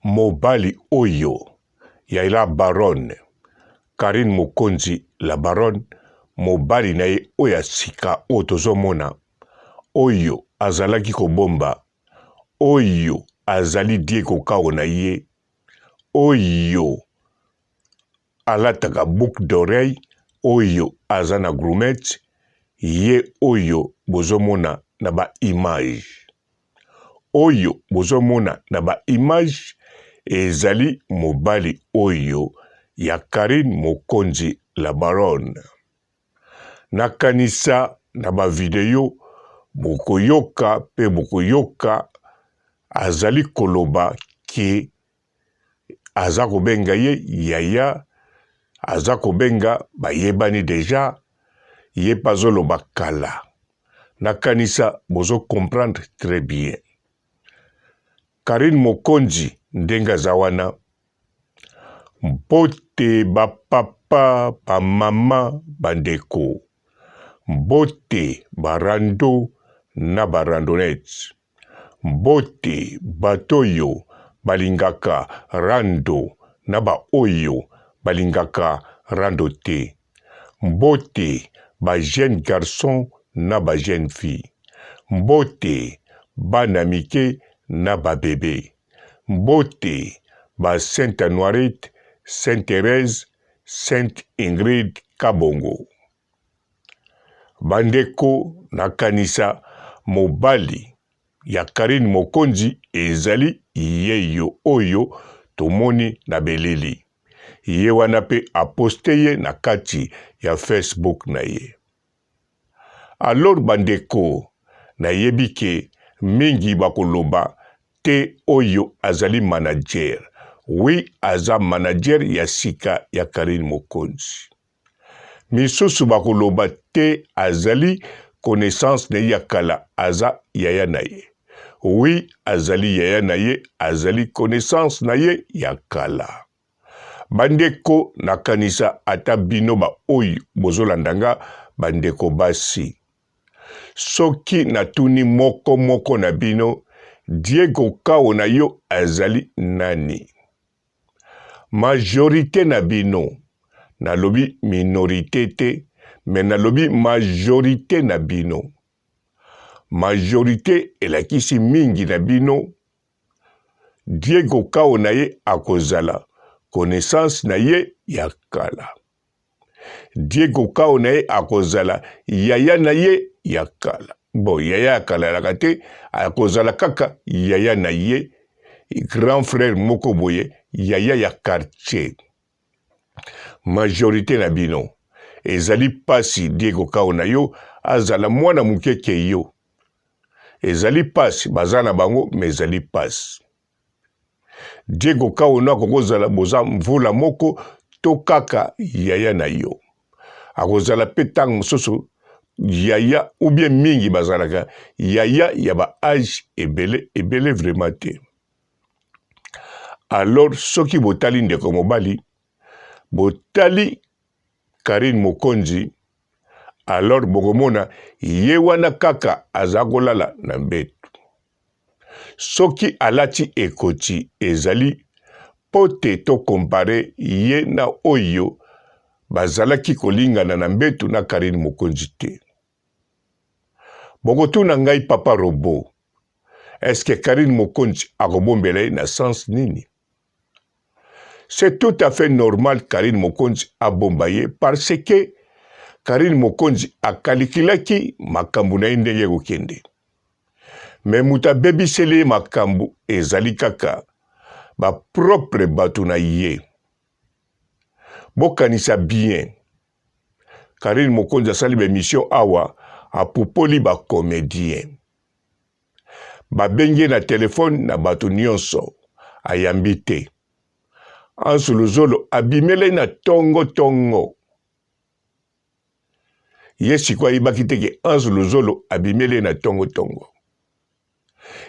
Mobali oyo ya la baronne Carine Mokonzi la baronne mobali na ye oyo ya sika oyo tozomona oyo azalaki kobomba oyo azali Diego Kao na ye oyo alataka boucle d'oreille oyo aza na grumette ye oyo bozomona na ba image oyo bozomona na ba image ezali mobali oyo ya Carine Mokonzi la baronne. Nakanisa na ba video bokoyoka pe bokoyoka azali koloba ke aza kobenga ye yaya, aza kobenga bayebani deja, ye pe azoloba kala. Nakanisa bozo comprendre très bien. Carine Mokonzi ndenge aza wana, mbote ba papa, ba mama, ba ndeko, mbote ba rando na ba randonnettes, mbote bato oyo balingaka rando na ba oyo balingaka rando te. Mbote ba jeunes garçons na ba jeunes filles. Mbote bana mike na ba bebe. Mbote ba Sainte Anuarite, Sainte Therèse, Sainte Ingrid Kabongo. Bandeko nakanisa mobali ya Carine Mokonzi ezali yeyo oyo tomoni na belili. Ye wana pe a poste ye na kati ya Facebook na ye. Alors ba ndeko nayebi ke mingi bakoloba te oyo azali manager. Oui aza manager ya sika ya Carine Mokonzi. Misusu bakoloba te azali connaissance na ye ya kala aza yaya na ye. Oui azali yaya na ye azali connaissance na ye ya kala. Bandeko nakanisa ata bino ba oyo bozolanda nga bandeko basi. Soki natuni moko moko na bino Diego Kao na yo azali nani? Majorite na bino, nalobi minorite te, mais nalobi majorite na bino. Majorite elakisi mingi na bino, Diego Kao na ye akozala connaissance na ye ya kala. Diego Kao na ye akozala yaya na ye ya kala. Bon, yaya ya kala alaka te, akozala kaka yaya na ye, grand frère moko boye, yaya ya quartier. Majorite na bino ezali pasi Diego Kao na yo azala mwana moke ke yo. Ezali pasi, baza na bango mais ezali pasi. Diego Kao no akokozala boza mvula moko to kaka yaya na yo. Akozala pe tango mosusu yaya ou bien mingi bazalaka yaya ya ba age ebele ebele vraiment te. Alors soki botali ndeko mobali botali Carine Mokonzi alors bokomona ye wana kaka aza kolala na mbetu. Soki alati ekoti ezali mpo te to comparer ye na oyo bazalaki kolingana na mbetu na Carine Mokonzi te. Bokotuna ngai papa robot, est-ce que Carine Mokonzi akobombela ye na sens nini? C'est tout à fait normal Carine Mokonzi abomba ye parce que Carine Mokonzi akalikilaki makambo na ye ndenge ekokende. Mais moto abebiseli ye makambo ezali kaka ba propre bato na ye. Bokanisa bien. Carine Mokonzi asali ba emission awa apupoli ba comediens. Babengi ye na telefone na bato nionso, ayambi te. Hans Luzolo abimela ye na tongo tongo. Ye sikoyo ayebaki te ke Hans Luzolo abimeli ye na tongo tongo.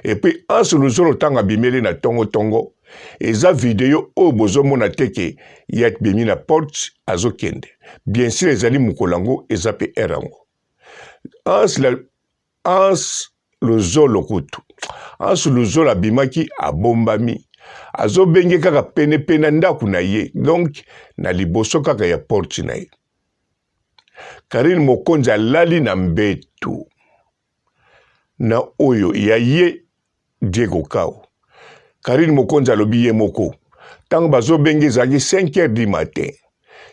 Et puis Hans Luzolo ntango abimeli ye na tongo tongo, eza video oyo bozomona te ke ye abimi na porte azokende. Bien sûr ezali mokolo yango, eza pe heure yango. Hans la Hans Luzolo kutu. Hans Luzolo abimaki abombami. Azobenge kaka penepene na ndako na ye, donc na liboso kaka ya porte na ye. Carine Mokonzi alali na mbetu na oyo ya ye Diego Kao. Carine Mokonzi alobi ye moko ntango bazobenge ezalaki 5 heures du matin.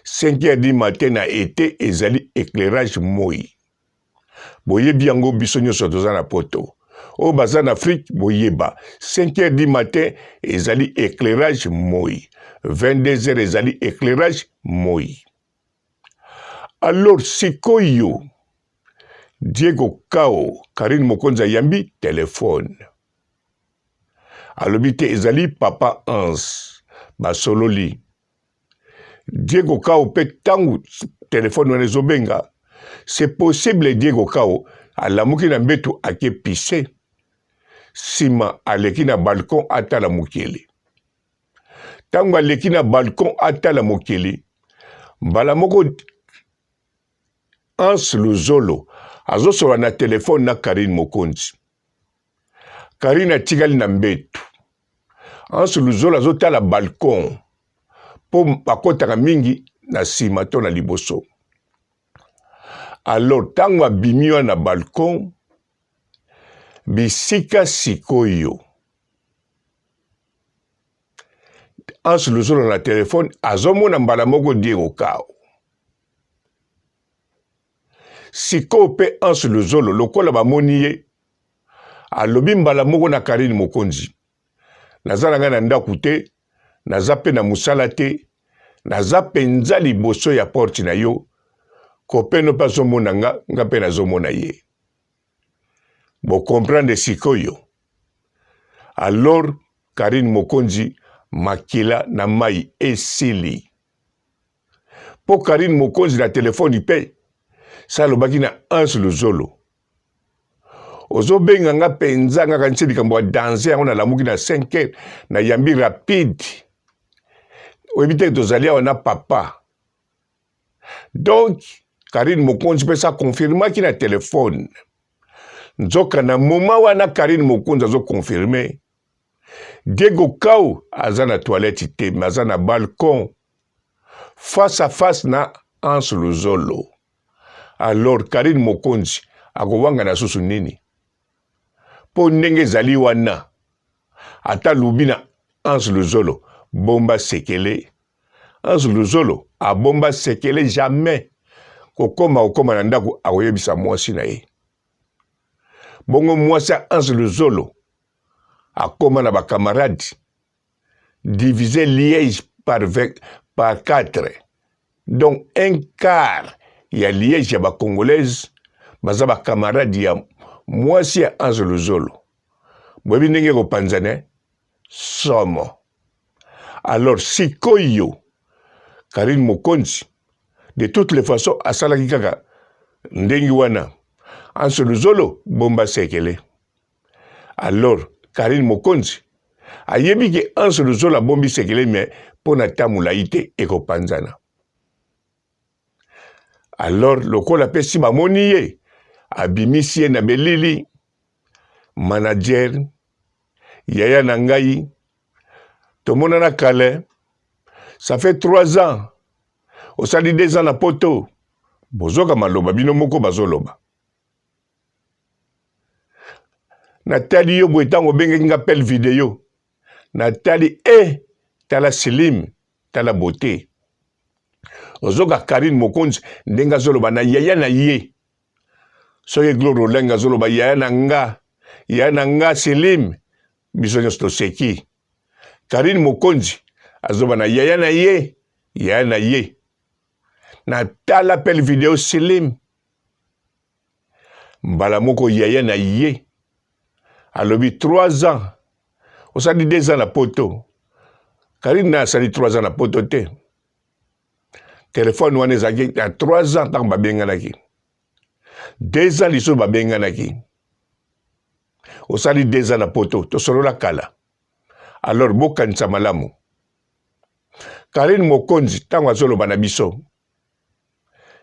5 heures du matin na ete ezali éclairage moi. Boyebi yango biso nyonso toza na poto. Oyo baza na Afrique boyeba 5 heures du matin ezali éclairage moi. 22 heures ezali éclairage moi. Alors sikoyo Diego Kao Carine Mokonzi ayambi telephone alobi te ezali papa Hans basololi Diego Kao mpe ntango telefone wana ezobenga c'est possible Diego Kao alamuki na mbetu ake pise nsima aleki na balcon atala mokili Ntango aleki na balcon atala mokili, mbala moko Hans Luzolo azosolola na telefone na Carine Mokonzi. Carine atikali na mbetu. Hans Luzolo azotala balcon mpo bakotaka mingi na nsima to na liboso. Alors ntango abimi wana na balcon, bisika sikoyo Anse Luzolo na telefone azomona mbala moko Diego Kao. Sikoyo mpe Anse Luzolo lokola bamoni ye alobi mbala moko na Karine Mokonzi, naza na ngai na ndako te, naza mpe na mosala te, naza mpenza liboso ya porte na yo, kopeno mpe azomona nga, nga mpe nazomona ye. Bo comprendre sikoyo? Alors Carine Mokonzi makila na mayi esili. Po Carine Mokonzi na telefone pe sa alobaki na Hans Luzolo. Ozobenga nga penza nga kanisi likambo ya danse yango nalamuki na 5 heures na yambi rapide. Oyebi te tozali awa na papa. Donc Carine Mokonzi pe sa confirmaki na telefone. Nzoka na moment wana Carine Mokonzi azo confirmer Diego Kao aza na toilette te mais aza na balcon face à face na Hans Luzolo. Alors Carine Mokonzi akowangana susu nini? Po ndenge ezali wana ata lobi na Hans Luzolo bomba sekele Hans Luzolo abomba sekele jamais kokoma kokoma na ndako akoyebisa mwasi na ye. Bongo mwasi ya Hans Luzolo akoma na ba camarades diviser Liège par, par 4 donc un quart ya Liège ya ba congolaise baza ba camarades ya mwasi ya Hans Luzolo. Boyebi ndenge ekopanzana eh? Somo. Alors sikoyo Carine Mokonzi de toutes les façons asalaki kaka ndenge wana Anse Luzolo bomba sekele. Alors Carine Mokonzi ayebi ke Anse Luzolo abombi sekele mais mpo na ta molai te ekopanzana. Alors lokola pe si bamoni ye abimisi ye na belili manager yaya na ngai tomonana kala ça fait 3 ans osali 2 ans na poto bozoka maloba bino moko bazoloba natali yo boye ntango obengaki nga appel video natali e eh, tala silim tala beauté ozoka Karine Mokonzi ndenge azoloba na yaya na ye soki Gloire Olenga azoloba yaya na nga yaya na nga Selim biso nyonso toseki Karine Mokonzi azoba na yaya na ye yaya na ye na tala appel video Selim mbala moko yaya na ye alobi 3 ans osali 2 ans na poto Karine na asali 3 ans na poto te telefone wana ezalaki na 3 ans ntango babenganaki 2 ans lisusu babenganaki osali 2 ans na poto tosolola kala alors bokanisa malamu Karine Mokonzi ntango azoloba na biso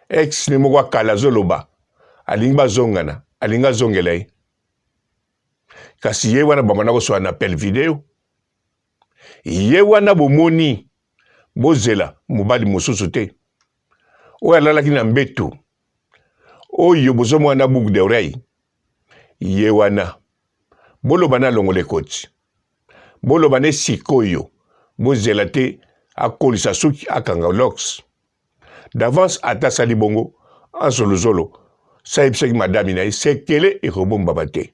ex ne moko akala azoloba alingi bazongana alingi azongela ye kasi ye wana bamana koswana na appel video. Ye wana bomoni, bozela mobali mosusu te. Oyo alalaki na mbetu, oyo bozomona na boucle d'oreille, ye wana. Boloba na longola ekoti. Boloba ne sikoyo, bozela te akolisa suki akanga locks. D'avance ata asali bongo, Anse Luzolo sayebisaki madame na ye sekele ekobombama te.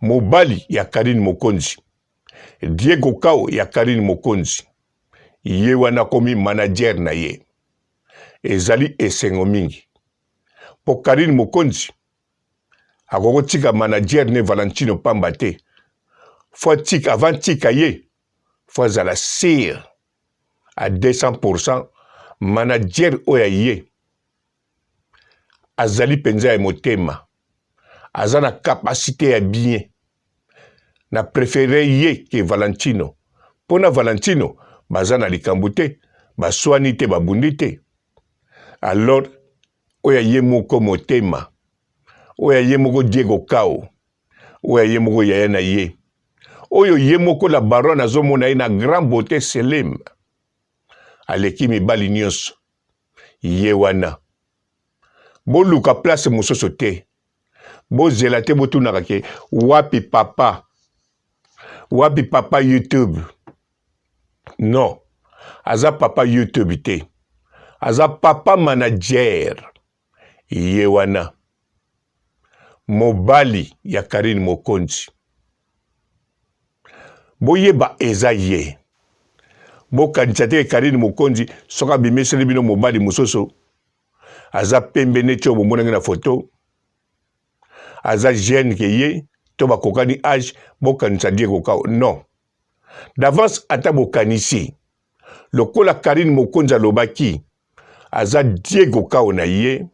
Mobali ya Carine Mokonzi, Diego Kao ya Carine Mokonzi, ye wana akomi manager na ye. Ezali esengo mingi po Carine Mokonzi akoki kotika manager ne Valentino pamba te. Faut atika, avant tika ye, faut azala sur à 200% manager oyo ya ye azali mpenza ya motema, aza na capacité ya bien. Na prefere ye ke Valentino, mpo na Valentino baza na likambo te, baswani te, babundi te. Alors oyo ya ye moko motema, oyo ya ye moko Diego Kao, oyo ya ye moko yaya na ye, oyo ye moko la baronne azomona ye na grand beauté Selim, aleki mibali nyonso. Ye wana. Boluka place mosusu te. Bozela te botunaka ke wapi papa, wapi papa YouTube. Non, aza papa YouTube te, aza papa manager. Ye wana mobali ya Carine Mokonzi. Boyeba eza ye. Bokanisa te Carine Mokonzi soki abimiseli bino mobali mosusu aza pembe neti oyo bomonaki na foto, aza jeune ke ye to bakokani age, bokanisa Diego Kao. Non, d'avance ata bokanisi lokola Carine Mokonzi alobaki aza Diego Kao na ye,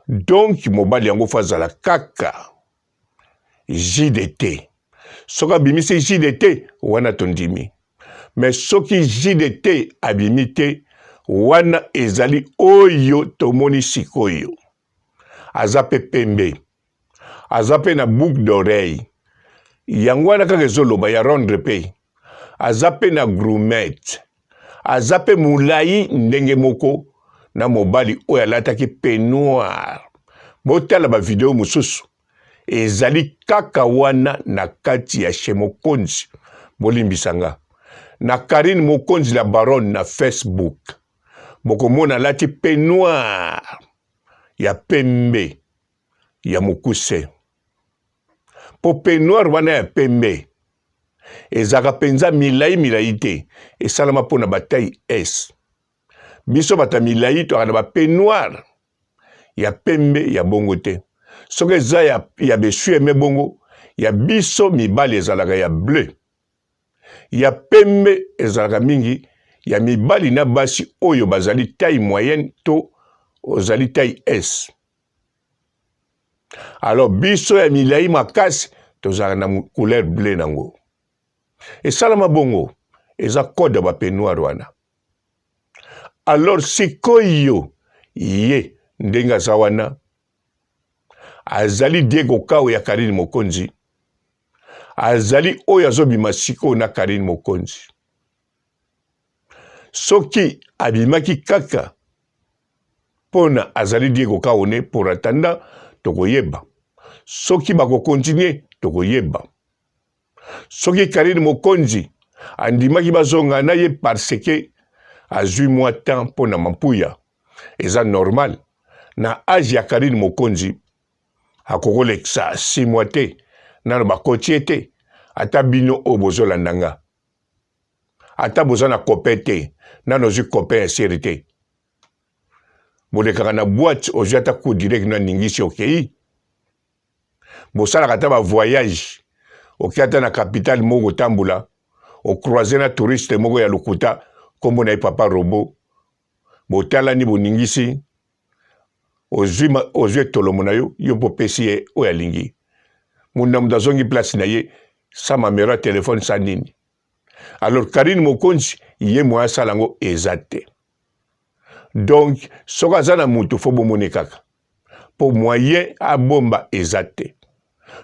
donc mobali yango fo azala kaka JDT. Soki abimisi JDT wana tondimi, mais soki JDT abimi te wana ezali oyo tomoni sikoyo. Aza pe pembe, aza pe na boucle d'oreille, yango wana kaka ezoloba ya rendre pe, aza pe na grumette, aza pe molai ndenge moko na mobali oyo alataki peignoir. Botala ba video mosusu ezali kaka wana na kati ya chez Mokonzi, bolimbisa nga na Carine Mokonzi la baronne na Facebook, bokomona alati peignoir ya pembe ya mokuse, po peignoir wana ya pembe ezalaka mpenza milai milai te, esalama mpo na ba taille S. Biso bato ya milai toyaka na ba peignoir ya pembe ya bongo te. Soki eza ya, ya besueme bongo, ya biso mibali ezalaka ya bleu. Ya pembe ezalaka mingi ya mibali na basi oyo bazali taille moyenne to ozali taille S. Alors biso ya milai makasi tozalaka na couleur bleu nango. Esalama bongo, eza code ya ba peignoir wana. Alors sikoyo ye ndenge aza wana azali Diego Kao ya Carine Mokonzi, azali oyo azobima sikoyo na Carine Mokonzi. Soki abimaki kaka pona azali Diego Kao ne pour attendant tokoyeba soki bako continuer tokoyeba soki Carine Mokonzi andimaki bazonga na ye parce que azui mwa temps pona mampuya eza normal na age ya Carine Mokonzi akokolekisa 6 mois te nano bakoti ye te ata bino oyo bozolanda nga ata boza na copain te nano ozwi copain ya seri te bolekaka na boite ozwi ata coup direct na ningisi okei bosalaka ata ba voyage oke ata na capitale moko kotambola ocroise na touriste moko ya lokuta nkombo na ye papa robo botalani boningisi ozwi ozwi etolomo na yo yo mpo opesi ye oyo alingi moto na moto azongi place na ye sa mamero ya telefone sa nini alors Carine Mokonzi ye moyen asala yango eza te donc soki aza na moto fo bomone kaka mpo moyen abomba eza te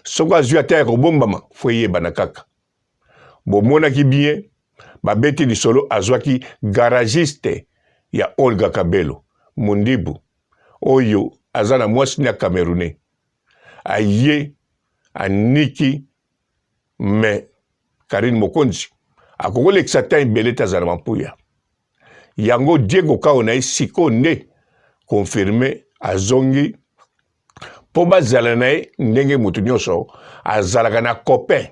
soki azwi ata ya kobombama fo eyebana kaka. Bomonaki bien babeti lisolo azwaki garagiste ya Olga Kabelo Mundibu oyo aza na mwasi na Camerounais aye aniki mais Carine Mokonzi akokolekisa temps ebele te azala mampuya yango Diego Kao na ye sikoyo nde confirme azongi mpo bazala na ye ndenge moto nyonso azalaka na copain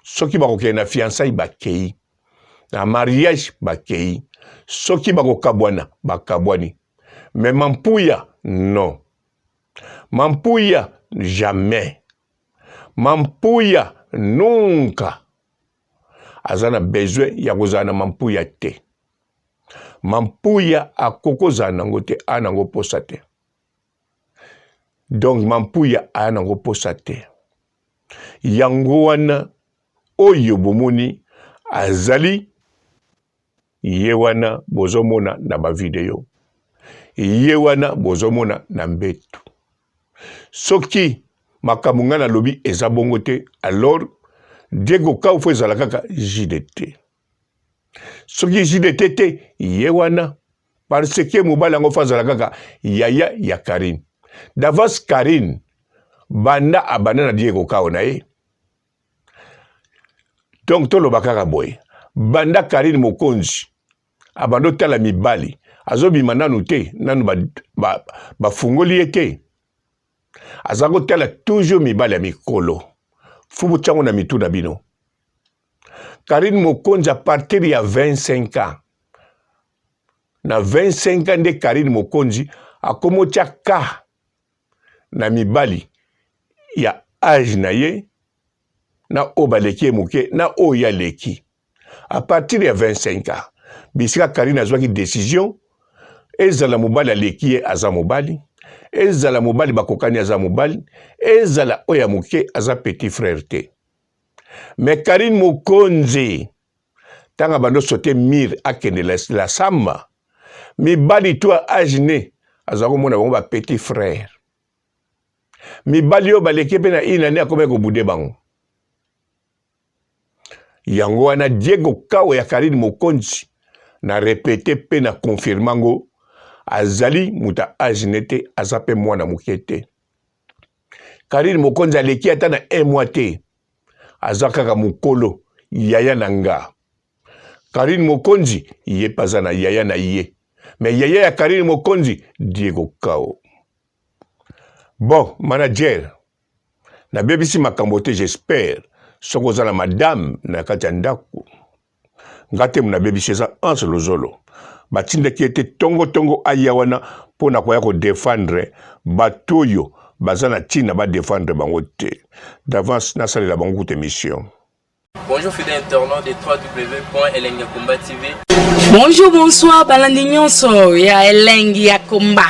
soki bakokende na fiançailles bakei na mariage bakei soki bakokabwana bakabwani me mampuya non mampuya jamais mampuya nunca aza na besoin ya kozala na mampuya te mampuya akokozala nango te a nango posa te donc mampuya aya nango posa te yango wana oyo bomoni azali ye wana bozomona na bavideo ye wana bozomona na mbetu soki makambo ngai nalobi eza bongo te alors Diego Kao fo ezala kaka JDT soki JDT te ye wana parce que mobali yango fo azala kaka yaya ya Carine d'avance Carine banda abanda na Diego Kao na ye donc toloba kaka boye banda Carine Mokonzi abanda otala mibali azobima nanu te nanu bafungoli ba, ba ye te aza kotala toujours mibali ya mikolo fu botyango na mitu na bino Carine Mokonzi a partir ya 25 ans na 25 ans nde Carine Mokonzi akomi otya ka na mibali ya age na ye na oyo baleki ye moke na oyo ye aleki a partir ya 25 ans bisika Carine azwaki decision ezala mobali aleki ye aza mobali ezala mobali bakokani aza mobali ezala oyo ya moke aza petit frère te mais Carine Mokonzi ntango abandi osote mire akende la, la samba mibali to ya age ne aza komona bango ba petit frère mibali oyo baleki mpe na une année akomaki kobude bango yango wana Diego Kao ya Carine Mokonzi na repete mpe na confirme yango azali moto ya age ne te aza mpe mwana moke te Carine Mokonzi aleki ata na un mois te aza kaka mokolo yaya na nga Carine Mokonzi ye mpe aza na yaya na ye me yaya ya Carine Mokonzi Diego Kao bon manager nabebisi makambo te j'espère soki oza na madame na kati ya ndako nga te nabebisi eza Anse Lozolo batindaki ye te tongo tongo aya wana mpo na koya kodefendre bato oyo baza na ntina badefendre bango te d'avance nasalela bango kuta émission Bonjour fidèles internautes de www.elengiyakomba TV. Bonjour, bonsoir, balandi nyonso ya Elengi ya Komba.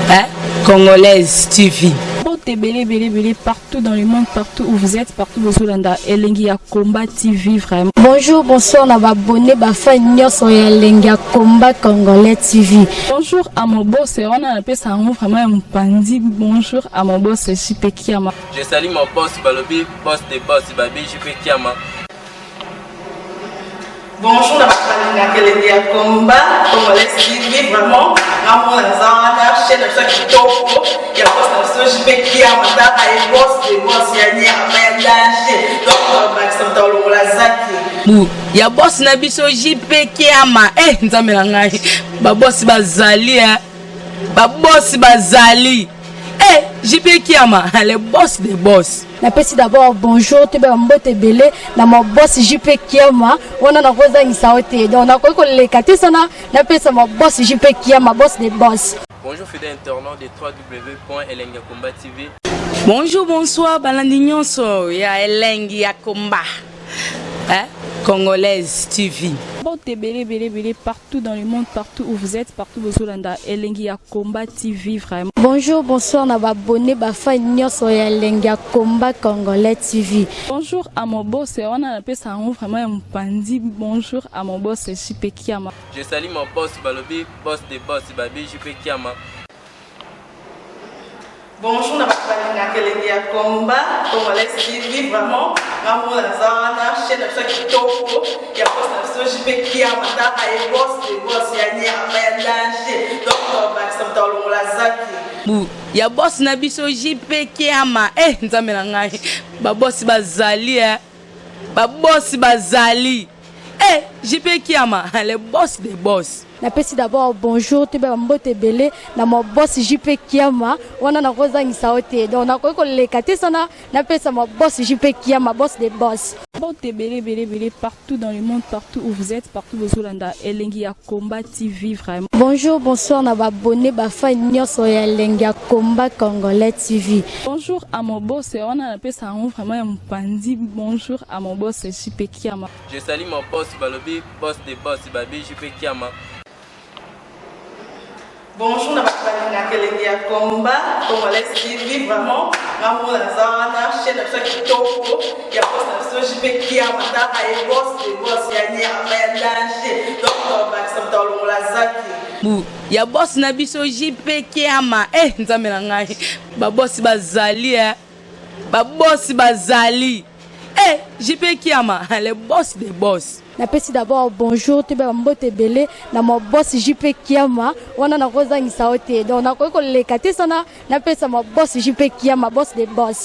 Hein? Congolaise TV. Mbote ebele ebele ebele partout dans le monde, partout où vous êtes, partout bozolanda Elengi ya Combat TV vraiment. Bonjour, bonsoir na ba abonné ba fan nyonso ya Elengi ya Combat Congolais TV. Bonjour à mon boss, wana napesa yango vraiment ya mopanzi. Bonjour à mon boss JP Kiama. Je salue mon boss balobi boss de boss babi JP Kiama. Bonjour na bato balingaka elengi ya combat congolais TV vraiment ngamona naza wana chaîne na biso ya kitoko ya boss na biso JP Kiama tata ye boss de boss ya nyama ya danger donc bakisa moto alongola zaki bu ya boss na biso JP Kiama eh nzambe na ngai ba boss bazali eh ba boss bazali eh JP Kiama le boss de boss napesi d'abord bonjour toyeba mbote ebele na ma boss JP Kiama wana nakozangisa yo te donc nakoki koleka te sana napesa ma boss JP Kiama boss de boss. Bonjour fidèles internautes de www.elengiyakomba TV. Bonjour, bonsoir, balandi nyonso ya Elengi ya Komba. Hein? Congolaise TV. Mbote ebele ebele ebele partout dans le monde, partout où vous êtes, partout bozolanda Elengi ya Combat TV vraiment. Bonjour, bonsoir na ba abonné ba fan nyonso ya Elengi ya Combat Congolais TV. Bonjour à mon boss, wana napesa yango vraiment ya mopanzi. Bonjour à mon boss JP Kiama. Je salue mon boss balobi boss de boss babi JP Kiama. Bonjour na bato balingaka elengi ya combat congolais TV, vraiment nga moko naza wana, chaîne na biso ya kitoko ya boss na biso JP Kiama, taka ye boss de boss ya nyama ya danger, donc tobakisa moto alongola zaki Bu ya boss na biso JP Kiama. Eh, nzambe na ngai, babosi bazali, eh. Babosi bazali, eh, JP Kiama, le boss des boss. Napesi d'abord bonjour, toyeba bambote ebele na ma boss JP Kiama. Wana nakozangisa yo te, donc nakoki koleka te sana napesa ma boss JP Kiama, boss de boss. Mbote ebele ebele ebele partout dans le monde, partout où vous êtes, partout bozolanda Elengi ya Combat TV vraiment. Bonjour, bonsoir na babone, bafan nyonso ya Elengi ya Combat Congolais TV. Bonjour à mon boss, wana napesa yango vraiment ya mopanzi. Bonjour à mon boss JP Kiama. Je salue mon boss balobi boss de boss babi JP Kiama. Bonjour na bato balingaka elengi ya combat congolais TV, vraiment nga moko naza wana, chaîne na biso ya kitoko ya boss na biso JP Kiama, taka ye boss de boss ya nyama ya danger, donc tobakisa moto alongola zaki. Bu ya boss na biso JP Kiama. Eh, nzambe na ngai, babosi bazali, eh. Babosi bazali, eh, JP Kiama, le boss des boss. Napesi d'abord bonjour, toyeba bambote ebele na ma boss JP Kiama. Wana nakozangisa yo te, donc nakoki koleka te sana napesa ma boss JP Kiama, boss de boss.